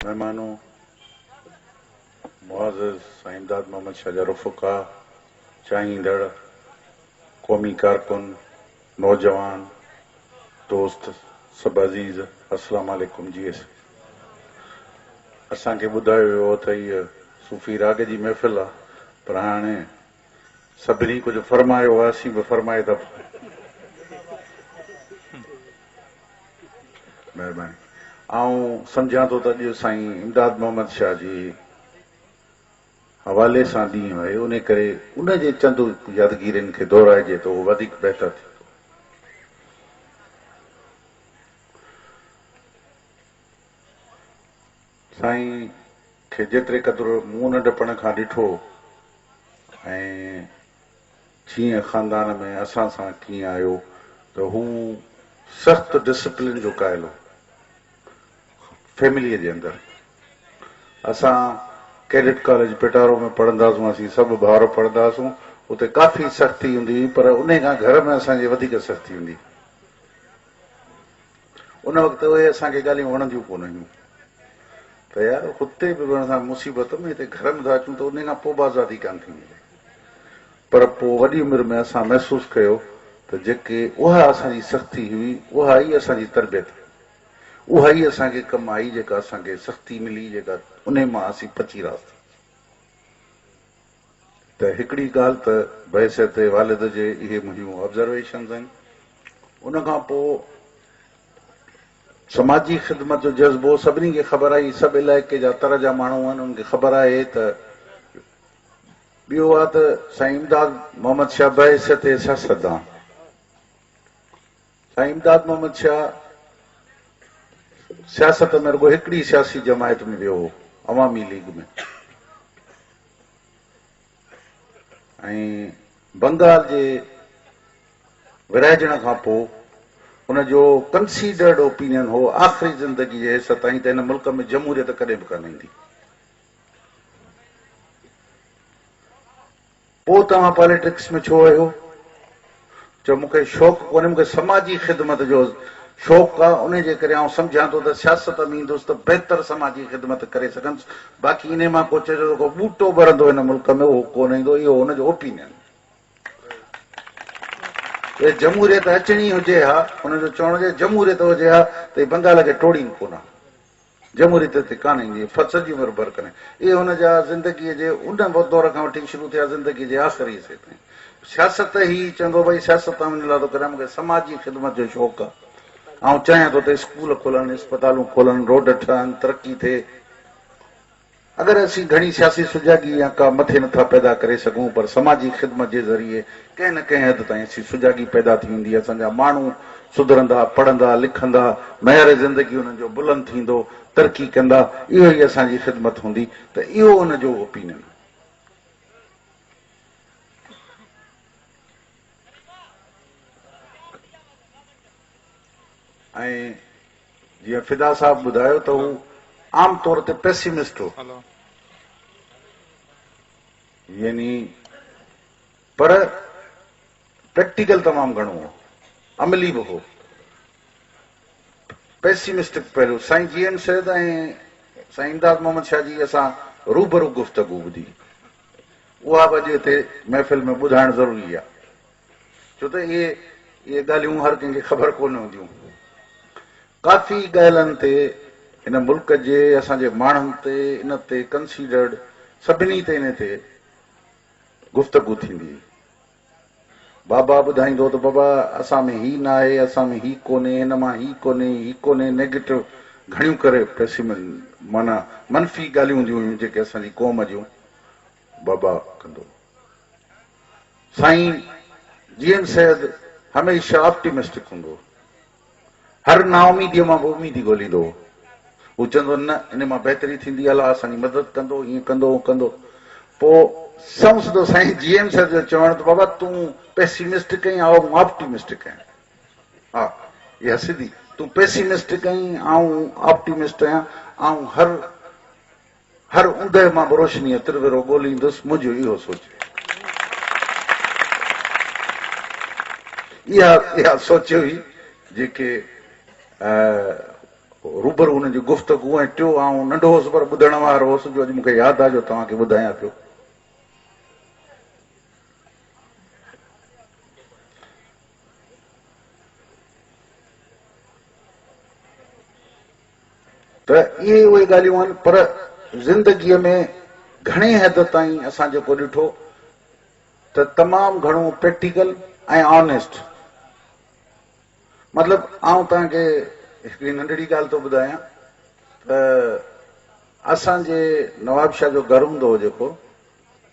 مهمانو، معزز سائين امداد محمد شاهه جا رفقا، چاهيندڙ، قومي ڪارڪن، نوجوان، دوست سڀ عزيز السلام عليڪم جي اسان کي ٻڌايو ويو هو ته هيء صوفي راڳ جي محفل آ پر هاڻي سڀني ڪجهه فرمايو آ اسين به فرمائي ٿا مهرباني آئون سمجهان ٿو ته اڄ سائين امداد محمد شاهه جي حوالي سان ڏينهن آهي ان ڪري ان جي چند يادگيرين کي دهرائجي ته اهو وڌيڪ بهتر ٿيندو. سائين کي جيتري قدر مون ننڍپڻ کان ڏٺو ۽ جيئن خاندان ۾ اسان سان ڪيئن آيو ته هو سخت ڊسپلين جو قائل هو. فيمليء جي اندر اسان ڪيڊٽ ڪاليج پيٽارو ۾ پڙهنداسون اسين سڀ ڀائر پڙهنداسون اتي ڪافي سختي هوندي هئي پر انهي کان گهر ۾ اسان جي وڌيڪ سختي هوندي ان وقت اهي اسان کي ڳالهيون وڻنديون ڪونه هيون ته يار هتي به وڻ سان مصيبت ۾ هتي گهر ۾ ٿا اچون ته انهي کان پوء به آزادي ڪانه ٿي ملي پر پوء وڏي عمر ۾ اسان محسوس ڪيو ته جيڪي اها اسان جي سختي هئي اها ئي اسان جي تربيت هئي اها ئي اسان کي ڪم آئي جيڪا اسان کي سختي ملي جيڪا انهي مان اسين پچي راس ٿي ته هڪڙي ڳالهه ته بحيثيت والد جي اهي منهنجون آبزرويشنز آهن ان کان پوء سماجي خدمت جو جذبو سڀني کي خبر آهي سڀ علائقي جا تر جا ماڻهو آهن انهن کي خبر آهي ته ٻيو آهي ته سائين امداد محمد شاهه بحيثيت سياستدان سائين امداد محمد شاهه سياست ۾ رڳو هڪڙي سياسي جماعت ۾ ويو هو، عوامي ليگ ۾، ۽ بنگال جي ورهائجڻ کان پوء ان جو ڪنسيڊرڊ اوپينين هو آخري زندگي جي حيثيت تائين ته هن ملڪ ۾ جمهوريت ڪڏهن به ڪانه ايندي. پوء توهان پاليٽڪس ۾ ڇو آهيو؟ چيو مون کي شوق ڪونهي، مون کي سماجي خدمت جو شوق آ، انهي جي ڪري آئون سمجهان ٿو ته سياست ۾ ايندس ته بهتر سماجي خدمت ڪري سگهندس، باقي انهي مان ڪو چئجو ته ڪو ٻوٽو ٻرندو هن ملڪ ۾ اهو ڪونه ايندو، اهو هن جو اوپينين. جي جمهوريت اچڻي هجي ها، هن جو چوڻ هجي جمهوريت هجي ها ته هي بنگال کي ٽوڙين ڪونه ها. جمهوريت تي ڪانه ايندي هئي، سڄي عمر ڀر ڪڏهن. اهي هن جا زندگيء جي ان دور کان وٺي شروع ٿيا زندگيء جي آخري حصي تائين. سياست هي چوندو هو ڀئي سياست آئون ان لاء ٿو ڪريان مون کي سماجي خدمت جو شوق آهي. آئون چاهيان ٿو ته اسڪول کولن، اسپتالون کولن، روڊ ٺهن، ترقي ٿئي. اگر اسين گهڻي سياسي سجاڳي يا ڪا مٿي نٿا پيدا ڪري سگهون پر سماجي خدمت جي ذريعي ڪنهن نه ڪنهن حد تائين اسين سجاڳي پيدا ٿي ويندي، اسان جا ماڻهو سڌرندا، پڙهندا، لکندا، معيار زندگي انهن جو بلند ٿيندو، ترقي ڪندا، اهو ئي اسان جي خدمت هوندي ته اهو ان جو اوپينين آهي. ۽ جيئن فدا صاحب ٻڌايو ته هو عام طور تي پيسيمسٽ هو يعني پر پريڪٽيڪل تمام گهڻو هو عملي به هو پيسيمسٽڪ پهلو سائين جي ايم سيد ۽ سائين امداد محمد شاهه جي اسان روبرو گفتگو ٻڌي اها به اڄ هتي محفل ۾ ٻڌائڻ ضروري آهي ڇو ته اهي اهي ڳالهيون هر ڪنهن کي خبر ڪونه هونديون. ڪافي ڳالهن تي هن ملڪ جي اسان جي ماڻهن تي ان تي ڪنسيڊرڊ سڀني تي ان تي گفتگو ٿيندي هئي. بابا ٻڌائيندو هو ته بابا اسان ۾ هي ناهي اسان ۾ هي ڪونهي هن مان هي ڪونهي هي ڪونهي نيگيٽو گهڻيون ڪري پيسيمن معنيٰ منفي ڳالهيون هونديون هيون جيڪي اسان جي قوم جون بابا ڪندو هو. سائين جي ايم سيد هميشه آپٽيمسٽڪ هوندو هو. هر نااميديء مان به اميد ئي ڳوليندو هو. هو چوندو هو نه ان مان بهتري ٿيندي، الله اسان جي مدد ڪندو، هيئن ڪندو هونئن ڪندو. پوء سنئون سڌو سائين جي ايم سيد جو چوڻ ته بابا تون پيسيمسٽڪ آهين آئون آپٽيمسٽڪ آهيان. ها اها سڌي تون پيسيمسٽڪ آهين آئون آپٽيمسٽ آهيان، آئون هر هر اوندهه مان به روشنيء ترورو ڳوليندس، منهنجو اهو سوچ هئي. اها اها سوچ هئي جيڪي روبرو هن جي گفتگو ۽ ٽيو آئون ننڍو هوس پر ٻڌڻ وارو هوس جو اڄ مون کي ياد آ جو توهان کي ٻڌايان پيو. ته اهي اهي ڳالهيون آهن پر زندگيء ۾ گهڻي حد تائين اسان جيڪو ڏٺو ته تمام گهڻو پريڪٽيڪل ۽ آنيسٽ مطلب آئون توهان کي هڪڙي ننڍڙي ڳالهه ٿو ٻڌايان ته اسان جي نوابشاهه جو گهر هوندو هو جيڪو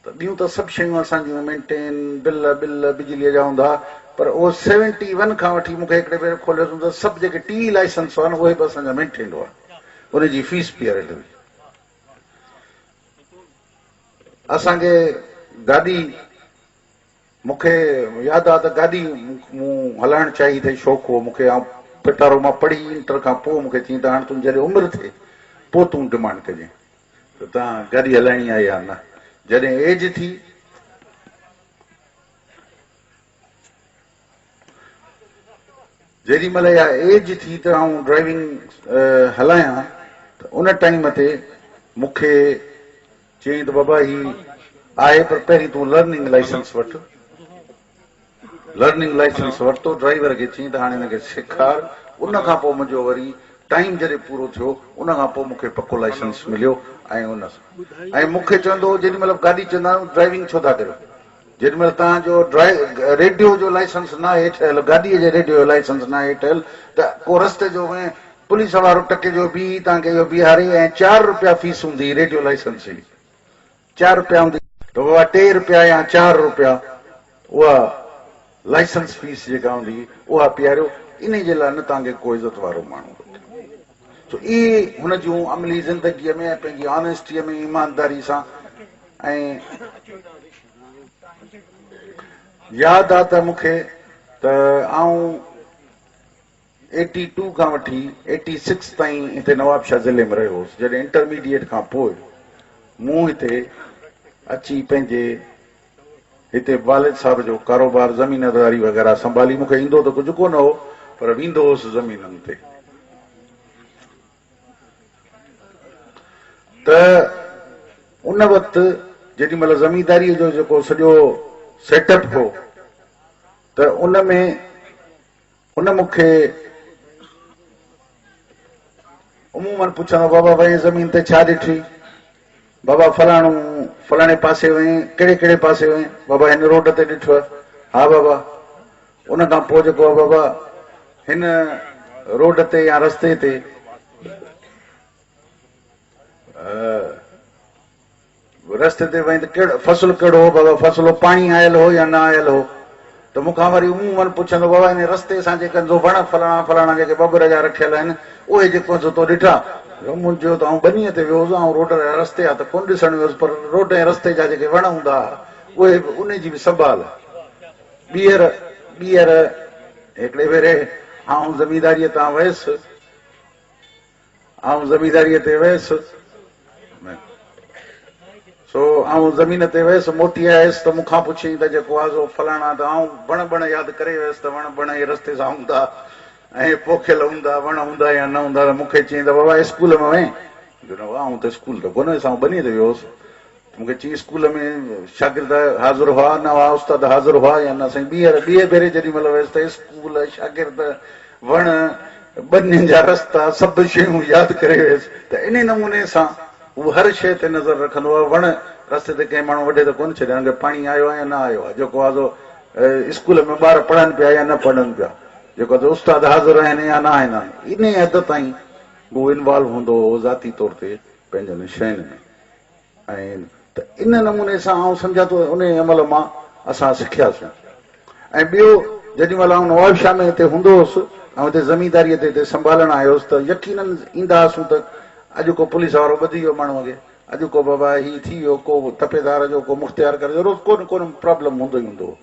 ته ٻيون ته سڀ شيون اسان جون مينٽين بل بل بجليء جا هوندا ها پر اهو سيونٽي ون کان وٺي مون کي هڪڙي ڀيري کوليو اٿم ته سڀ جيڪي ٽي وي لائسنس هئا نه اهي به اسان جا مينٽينڊ هئا ان جي فيس پيئريل هئي اسان کي گاڏي مون کي ياد آ ته گاڏي مون هلائڻ چاهي ٿي شوق هو مون کي آئون پيٽارو مان پڙهي انٽر کان پوء مون کي چيائين ته هاڻ تون جڏهن عمر ٿئي پوء تون ڊمانڊ ڪجين ته تان گاڏي هلائڻي آهي يا نه جڏهن ايج ٿي جيڏي مهل اها ايج ٿي ته آئون ڊرائيونگ هلايان ته ان ٽائيم تي مون کي چيائين ته بابا هي آهي پر پهرين تون لرننگ لائسنس وٺ. لرننگ لائسنس ورتو، ڊرائيور کي چيائين ته هاڻي هن کي سيکار، ان کان پوء منهنجو وري ٽائيم جڏهن پورو ٿيو ان کان پوء مون کي پڪو لائسنس مليو ۽ ان ۽ مون کي چوندو هو جيڏي مهل به گاڏي چوندا آهيون ڊرائيونگ ڇو ٿا ڪريو جيڏي مهل توهان جو ريڊيو جو لائسنس ناهي ٺهيل گاڏيء جي ريڊيو جو لائسنس ناهي ٺهيل ته ڪو رستي جو ۾ پوليس وارو ٽڪي جو بيهي توهان کي اهو بيهاري ۽ چار روپيا فيس هوندي هئي ريڊيو لائسنس جي چار روپيا هوندي ته بابا ٽي روپيا يا چار روپيا اها لائسنس فيس جيڪا هوندي هئي اها پياريو انهي جي لاء نه توهان کي ڪو عزت وارو ماڻهو رکي سو اهي هن جون عملي زندگيء ۾ ۽ پنهنجي آنيسٽيء ۾ ايمانداري سان ۽ ياد آ ته مون کي ته آئون ايٽي ٽو کان وٺي ايٽي سڪس تائين هتي نوابشاهه ضلعي ۾ رهيو هوس. جڏهن انٽرميڊيئيٽ کان پوء مون هتي اچي پنهنجي هتي والد صاحب جو ڪاروبار زمينداري وغيره سنڀالي. مون کي ايندو ته ڪجهه ڪونه هو پر ويندو هوس زمينن تي ته ان وقت جيڏي مهل زمينداريء جو جيڪو سڄو سيٽ اپ هو ته ان ۾ هن مون کي عموماً پڇندو، بابا وئين زمين تي ڇا ڏٺي؟ بابا فلاڻو فلاڻي پاسي وئين، ڪهڙي ڪهڙي پاسي وئين؟ بابا هن روڊ تي ڏٺو. ها بابا. ان کان پوء جيڪو آهي بابا هن روڊ تي يا رستي تي رستي تي وئين ته ڪهڙو فصل ڪهڙو هو بابا فصل هو پاڻي آيل هو يا نه آيل هو ته مون کان وري عموماً پڇندو بابا ان رستي سان جيڪي سو وڻ فلاڻا فلاڻا جيڪي ٻٻر جا رکيل آهن اهي جيڪو سو تو ڏٺا مون چيو ته آئون ٻنيء تي ويو هوس آئون روڊ ۽ رستي جا ته ڪونه ڏسڻ ويو هوس پر روڊ ۽ رستي جا جيڪي وڻ هوندا هئا اهي به انهي جي به سنڀال ٻيهر ٻيهر هڪڙي ڀيري آئون زمينداريء تان ويس آئون زمينداريء تي ويس، سو آئون زمين تي ويس، موٽي آيس ته مون کان پڇيائين ته جيڪو آ سو فلاڻا ته آئون وڻ ٻڻ ياد ڪري ويس ته وڻ ٻڻ اهي رستي سان هوندا ۽ پوکيل هوندا، وڻ هوندا يا نه هوندا ته مون کي چيائين ته بابا اسڪول ۾ وئين؟ مون چيو نه بابا آئون ته اسڪول ته ڪونه ويس، آئون ٻنيء تي ويو هوس. ته مون کي چيائين اسڪول ۾ شاگرد حاضر هئا نه هئا، استاد حاضر هئا يا نه؟ سائين ٻيهر ٻئي ڀيري جيڏي مهل ويس ته اسڪول، شاگرد، وڻ، ٻنين جا رستا سڀ شيون ياد ڪري ويس ته انهي نموني سان هو هر شيء تي نظر رکندو هو. وڻ رستي تي ڪنهن ماڻهو وڍي ته ڪونه ڇڏيا، ان کي پاڻي آيو آهي يا نه آيو آهي، جيڪو آهي سو اسڪول ۾ ٻار پڙهن پيا يا نه پڙهن پيا، جيڪو آهي سو استاد حاضر آهن يا نه آهن، انهي حد تائين هو انوالو هوندو هو ذاتي طور تي پنهنجن شين ۾. ۽ ته ان نموني سان آئون سمجهان ٿو انهي عمل مان اسان سکياسون ۽ ٻيو جيڏي مهل آئون نوابشاهه ۾ هتي هوندو هوس ۽ هتي زمينداريء تي هتي سنڀالڻ آيو هوس ته يقينن ايندا هئاسون ته اڄ ڪو پوليس وارو ٻڌي ويو ماڻهوء کي اڄ ڪو بابا هي ٿي ويو ڪو تپيدار جو ڪو مختيار ڪر جو روز ڪو نه ڪو پرابلم هوندو ئي هوندو هو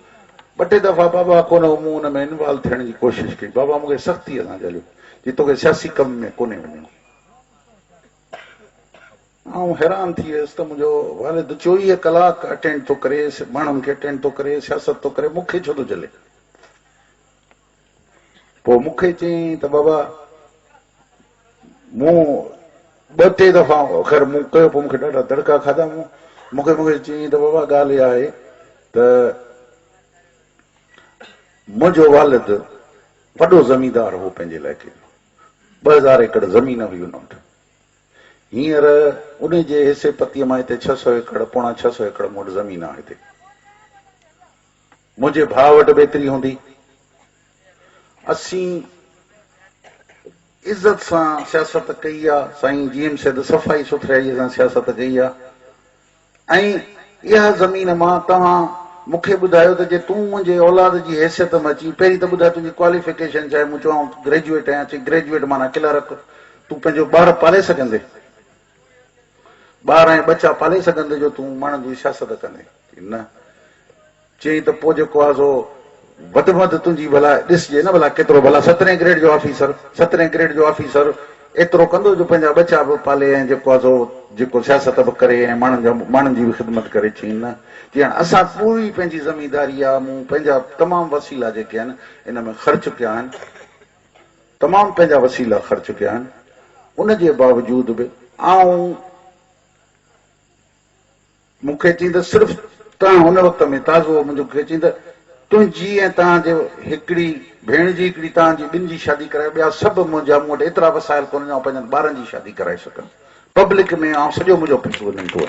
ٻه ٽي دفعا بابا ڪو نه مون ان ۾ انوالو ٿيڻ جي ڪوشش ڪئي بابا مون کي سختيء سان جهليو جي توکي سياسي ڪم ۾ ڪونهي وڃڻو. آئون حيران ٿي ويس ته منهنجو والد 24 ڪلاڪ اٽينڊ ٿو ڪري، ماڻهن کي اٽينڊ ٿو ڪري، سياست ٿو ڪري، مون کي ڇو ٿو جهلي؟ پوء مون کي چيائين ته بابا مون ٻه ٽي دفعا خير مون ڪيو پوء مون کي ڏاڍا دڙڪا کاڌا مون مون کي مون کي چيائين ته بابا ڳالهه اها آهي ته منهنجو والد وڏو زميندار هو پنهنجي علائقي جو 2000 ايڪڙ زمين هئي ان وٽ هينئر ان جي حصي پتيء مان هتي 600 ايڪڙ پوڻا 600 ايڪڙ مون وٽ زمين آهي هتي منهنجي ڀاء وٽ به ايتري هوندي اسين عزت سان سياست ڪئي آ، سائين جي ايم سيد صفائي سٿرائي سان سياست ڪئي آ ۽ اها زمين مان توهان مون کي ٻڌايو ته جي تون منهنجي اولاد جي حيثيت ۾ اچين پهرين ته ٻڌاء تنهنجي ڪواليفڪيشن ڇا آهي مون چيو آئون گريجوئيٽ آهيان چئي گريجوئيٽ معنيٰ ڪلارڪ تون پنهنجو ٻار پالي سگهندين ٻار ۽ ٻچا پالي سگهندين جو تون ماڻهن جي سياست ڪندين چئي نه چيائين ته پوء جيڪو آهي سو وڌ ۾ وڌ تنهنجي ڀلا ڏسجي نه ڀلا ڪيترو ڀلا سترهين گريڊ جو آفيسر سترهين گريڊ جو آفيسر ايترو ڪندو جو پنهنجا ٻچا به پالي ۽ جيڪو آهي سو جيڪو سياست به ڪري ۽ ماڻهن جا ماڻهن جي به خدمت ڪري چيائين نه چيائين هاڻ اسان پوري پنهنجي زمينداري آهي مون پنهنجا تمام وسيلا جيڪي آهن ان ۾ خرچ ڪيا آهن تمام پنهنجا وسيلا خرچ ڪيا آهن ان جي باوجود به آئون مون کي چيائين ته صرف توهان ان وقت ۾ تازو منهنجو کي چيائين ته تنهنجي ۽ توهان جي هڪڙي ڀيڻ جي هڪڙي توهان جي ٻن جي شادي ڪرايو ٻيا سڀ منهنجا مون وٽ ايترا وسائل ڪونهن جو آئون پنهنجن ٻارن جي شادي ڪرائي سگهان پبلڪ ۾ آئون سڄو منهنجو پئسو وڃن ٿو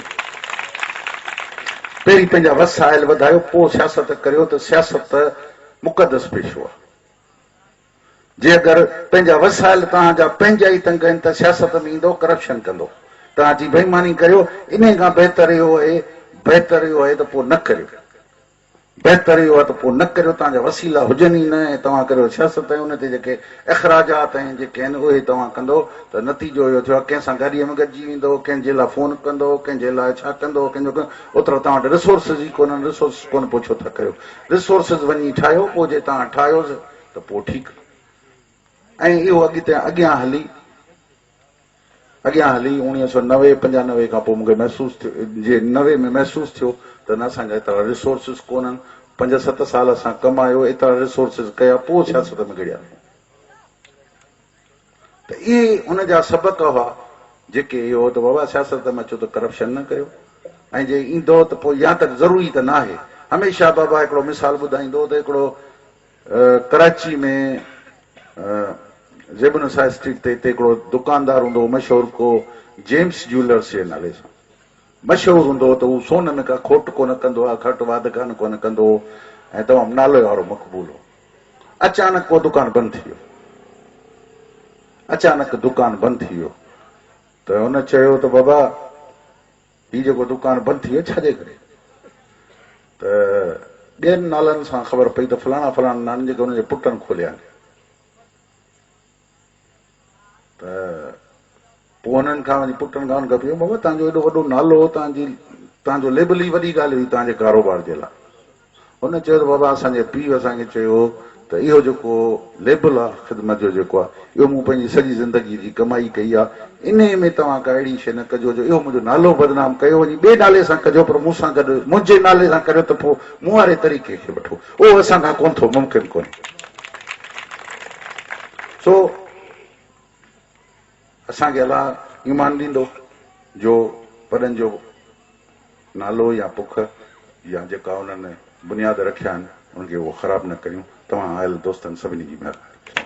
پهرين پنهنجا وسائل وڌايو پوء سياست ڪريو ته سياست مقدس پيشو آهي. جي اگر پنهنجا وسائل توهان جا پنهنجا ئي تنگ آهن ته سياست ۾ ايندو ڪرپشن ڪندو توهان جي بيماني ڪريو انهي کان بهتر اهو اهي بهتر اهو اهي ته پوء نه ڪريو بهتر اهو آهي ته پوء نه ڪريو توهان جا وسيلا هجن ئي نه ۽ توهان ڪريو سياست ۽ ان تي جيڪي اخراجات ۽ جيڪي آهن اهي توهان ڪندو ته نتيجو اهو ٿيو آهي ڪنهن سان گاڏيء ۾ گڏجي ويندو ڪنهن جي لاء فون ڪندو ڪنهن جي لاء ڇا ڪندو ڪنهن جو اوترا توهان وٽ ريسورسز ئي ڪونهن ريسورسز ڪونه پوء ڇو ٿا ڪريو ريسورسز وڃي ٺاهيو پوء جي توهان ٺاهيوس ته پوء ٺيڪ ۽ اهو اڳتي اڳيان هلي اڳيان هلي 1990 95 کان پوء مونکي محسوس ٿيو جي 90 ۾ محسوس ٿيو ته نه اسان جا ايترا ريسورسز ڪونهن پنج ست سال اسان ڪمايو ايترا ريسورسز ڪيا پوء سياست ۾ گهڙياسون ته اهي ان جا سبق هئا جيڪي اهو هو ته بابا سياست ۾ اچو ته ڪرپشن نه ڪريو ۽ جي ايندو ته پوء يا ته ضروري ته ناهي هميشه بابا هڪڙو مثال ٻڌائيندو هو ته هڪڙو ڪراچي ۾ زيب النساء اسٽريٽ تي هتي هڪڙو دڪاندار هوندو هو مشهور ڪو جيمس جيولرس جي نالي سان مشهور هوندو هو ته هو سون ۾ ڪا کوٽ ڪونه ڪندو آهي گهٽ واڌ ڪانه ڪونه ڪندو هو ۽ تمام نالي وارو مقبول هو اچانڪ اهو دڪان بند ٿي ويو. اچانڪ دڪان بند ٿي ويو ته هن چيو ته بابا هي جيڪو دڪان بند ٿي ويو ڇا جي ڪري؟ ته ٻين نالن سان خبر پئي ته فلاڻا فلاڻا نالن جيڪي هن جي پٽن کوليا آهن. ته پوء هنن کان وڃي پٽن کان هن کان پڇيو بابا تنهنجو ايڏو وڏو نالو هو تنهنجي تنهنجو ليبل ئي وڏي ڳالهه هئي تنهنجي ڪاروبار جي لاء هن چيو ته بابا اسان جي پيء اسان کي چيو هو ته اهو جيڪو ليبل آهي خدمت جو جيڪو آهي اهو مون پنهنجي سڄي زندگي جي ڪمائي ڪئي آهي انهي ۾ توهان ڪا اهڙي شيء نه ڪجو جو اهو منهنجو نالو بدنام ڪيو وڃي ٻئي نالي سان ڪجو پر مون سان گڏ منهنجي نالي سان ڪريو ته پوء مون واري طريقي کي وٺو اهو اسان کان ڪونه ٿو ممڪن ڪونهي سو اسان کي الله ايمان ڏيندو جو وڏن جو نالو يا پک يا جيڪا انهن بنياد رکيا آهن انهن کي اهو خراب نه ڪريون توهان آيل دوستن سڀني جي مهرباني.